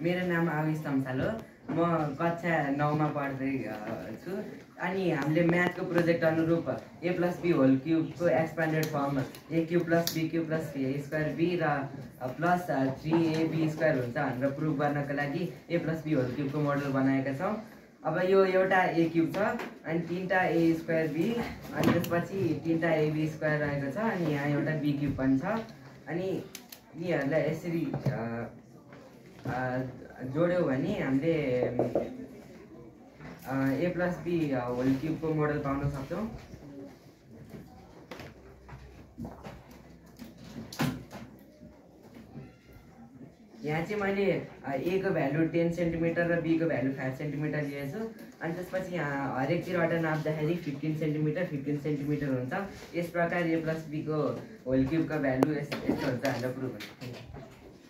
मेरो नाम आवेश तम्साल हो। म कक्षा 9 मा पढ्दै छु। अनि हामीले म्याथको प्रोजेक्ट अनुरूप a + b होल क्युबको expanded form a cube + b cube + c² b र प्लस 3ab² हुन्छ भनेर प्रुभ गर्नको लागि a + b होल क्युबको मोडल बनाएका छौँ। अब यो एउटा a क्युब छ अनि 3टा a² b अनि त्यसपछि 3टा ab² रहेको छ अनि यहाँ एउटा b क्युब पनि छ। अनि यिनीहरूलाई यसरी जोड्यौँ भने हामीले a + b होल क्युबको मोडल पाउन सक्छौँ। यहाँ चाहिँ मैले a को भ्यालु 10 सेन्टिमिटर र b को भ्यालु 5 सेन्टिमिटर लिएछु। अनि त्यसपछि यहाँ हरेकतिरबाट नाप्दाखेरि 15 सेन्टिमिटर हुन्छ। यस प्रकार a + b को होल क्युबको भ्यालु यस्तो हुन्छ भनेर प्रुभ हुन्छ।